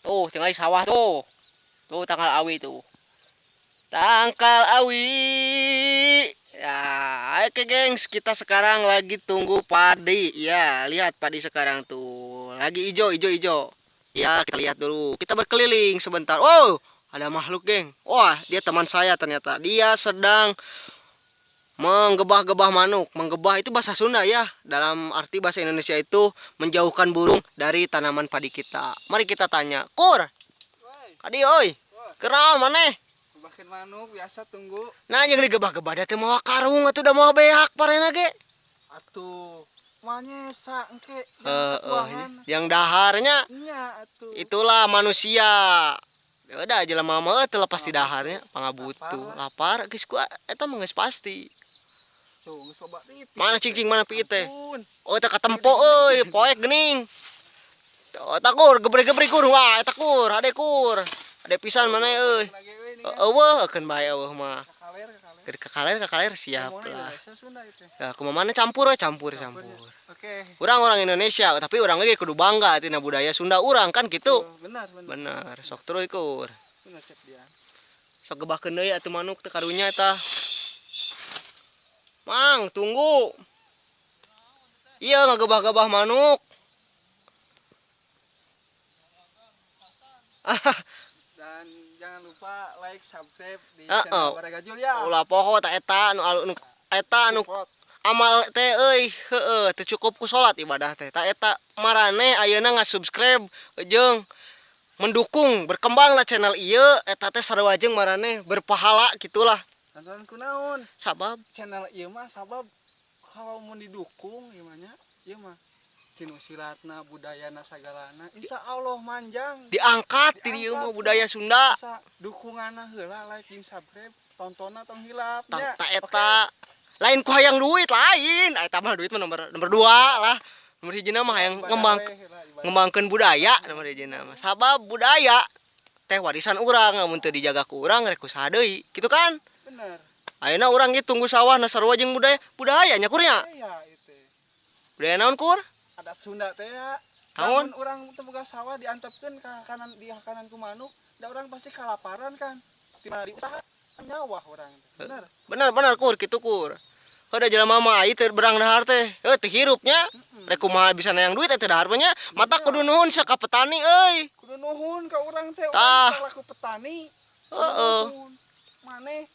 Tuh, tinggal di sawah tuh. Tuh tangkal awi tuh. Tangkal awi. Ya, oke gengs, kita sekarang lagi tunggu padi. Ya, lihat padi sekarang tuh. Lagi hijau, hijau, hijau. Ya, kita lihat dulu. Kita berkeliling sebentar. Wow, ada makhluk, geng. Wah, dia teman saya ternyata. Dia sedang menggebah-gebah manuk. Menggebah itu bahasa Sunda ya. Dalam arti bahasa Indonesia itu menjauhkan burung dari tanaman padi kita. Mari kita tanya. Kur, kadi oi. Keur naon maneh? Bahkan manuk biasa tunggu. Nah, yang digebah-gebah dia teh mawa karung atuh, da mawa beak parena ge. Atuh manyesa engke. Heeh, yang daharnya. Nya atuh. Itulah manusia. Ya udah, jelema mah teu lepas di daharnya, pangabutuh. Lapar geus ku eta mah geus pasti. Tuh geus loba TV. Mana cing-cing, mana pi teh? Ampun. Oh, eta katempo euy, poek geuning. Oh, takur, gebre-gebre kur. Wah, eta kur, ade kur. Ade pisan mana euy. Lagi euy nih kan. Eueuh, keun bae eueuh mah. Kakaler, kakaler. Keur kakaler, kakaler siap Ngomongnya lah. Indonesia Sunda itu. Ya, kumaha mana campur we, campur, campur. Oke. Urang orang Indonesia, tapi urang ge kudu bangga tina budaya Sunda urang kan gitu. Tuh, benar, benar. Bener, sok terus kur. Benar cek dia. Sok gebahkeun deui atuh manuk teh karunya eta. Mang, tunggu. Iya, ngagebah-gebah manuk. Dan jangan lupa like, subscribe di Heeh. channel Warga Julia. Ulah poho ta eta anu anu eta anu Support. Amal teh euy, heeh, teu cukup ku salat ibadah teh. Ta eta marane ayeuna nga-subscribe jeung mendukung berkembanglah channel ieu, eta teh sarua jeung marane berpahala gitulah. Tonton kunaon? Sabab Channel ieu mah sabab kalau mau didukung ieu mah nya, ieu mah tinu silatna, budayana, sagalana insya Allah manjang. Diangkat di dieu mah Diangkat. Budaya Sunda. Asa dukunganna heula, like jeung subscribe, tontonna tong hilap Ta, nya. ta eta lain ku hayang duit, lain eta mah, duit mah nomor nomor dua lah. Nomor hiji mah hayang Ibadah ngembang we heula, ibadah. Ngembangkeun budaya nomor hiji mah, sabab budaya teh warisan urang, lamun teu dijaga ku urang rek ku saha deui kitu kan. Bener. Ayeuna urang ge tunggu sawah na sarua jeung budaya budaya nya, Kur, nya. Iya itu. Budaya naon, Kur? Adat Sunda teh ya. Naon? Lamun urang teu boga sawah diantepkeun ka kanan di kanan ku manuk, da urang pasti kalaparan kan. Di mana di usaha nyawah urang teh. Bener. Bener bener, Kur, kitu, Kur. Udah jelema mah ieu teu berang dahar teh heuh teu hirupnya, rek kumaha bisa nayang duit teh dahar mah nya. Mata kudu nuhun sia ka petani euy. Kudu nuhun ka urang teh, Tah. urang salaku petani. Kudu Heeh. nuhun. Maneh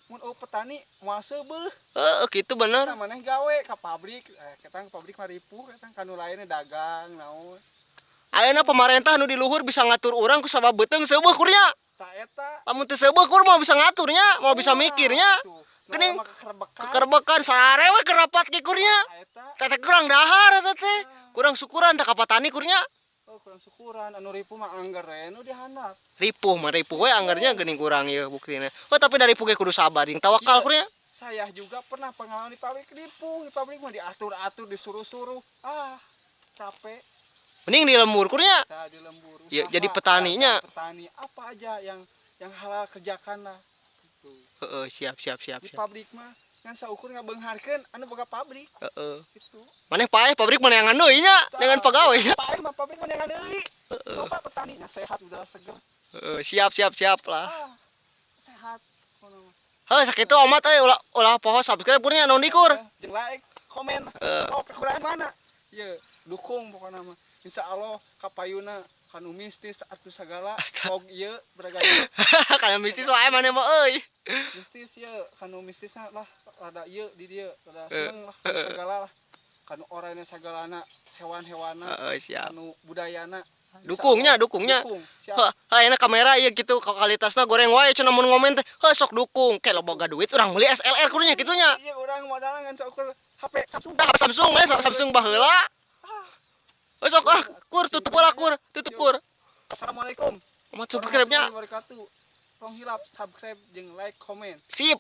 mun euweuh petani moal seubeuh. Heeh, kitu bener. Nah, maneh gawe ka pabrik, eh ketang pabrik mah ripuh, ketang kanu lainnya dagang naon. Ayeuna pemerintah nu di luhur bisa ngatur urang ku sabab beuteung seubeuh, Kur, nya. Ta eta. Lamun teu seubeuh, Kur, moal bisa ngaturnya, moal bisa Wah, mikirnya. tuh. Geuning Nah, kekerbekan. Kekerbekan sare we kerapat ge, Kur, nya. Ta eta. Teh kurang dahar eta teh, kurang syukuran tah ka petani, Kur, nya. Oh, kurang syukuran anu ripuh mah angger we nu dihandap. Ripuh mah ripuh we anggernya geuning kurang ieu buktina. Oh, tapi dari ripuh ge kudu sabar jeung tawakal, Iya. Kur, nya. Saya juga pernah pengalaman di pabrik ripuh, di pabrik mah diatur-atur, disuruh-suruh. Ah, capek. Mending di lembur, Kur, nya. Nah, di lembur Ya, usaha, jadi petaninya. jadi petani apa aja yang halal kerjakan lah gitu. Heeh, siap siap siap. Di Siap. Pabrik mah ngan saukur ngabeungharkeun anu boga pabrik Heeh. gitu. Maneh paeh pabrik mana yang deui nya dengan pegawai nya. Paeh mah pabrik mah neangan deui. Coba petaninya sehat udah seger. Heeh, siap siap siap lah. Ah, sehat. Kono mah. Heuh, sakitu omat euy, ulah ulah poho subscribe, Kur, nya. Naon deui, Kur? Jeung like, komen. Oh, kekurangan mana? Ye, dukung pokoknya mah. Insya Allah kapayuna kanu mistis atau segala og ieu beragam. Kana mistis wae maneh mah euy. Mistis ya, kanu mistisna lah rada ieu di dieu rada seneng lah kanu segala lah kanu orangnya sagalana hewan-hewana. Heeh, siap. Kanu budayana. Insya Dukungnya, Allah, dukungnya. Dukung siap. Heh, ayeuna kamera ieu gitu kualitasna goreng wae cenah mun ngomen teh. Heuh, sok dukung. Ke lo boga duit urang meuli SLR kudunya kitu nya. Iya, urang modalna ngan saukur HP Samsung. Tah, Samsung we, Samsung baheula. Heuh, sok ah, Kur, tutup lah, Kur, tutup, Kur. Assalamualaikum Omat subscribe-nya. warahmatullahi wabarakatuh. Tong hilap subscribe jeung like komen. Sip.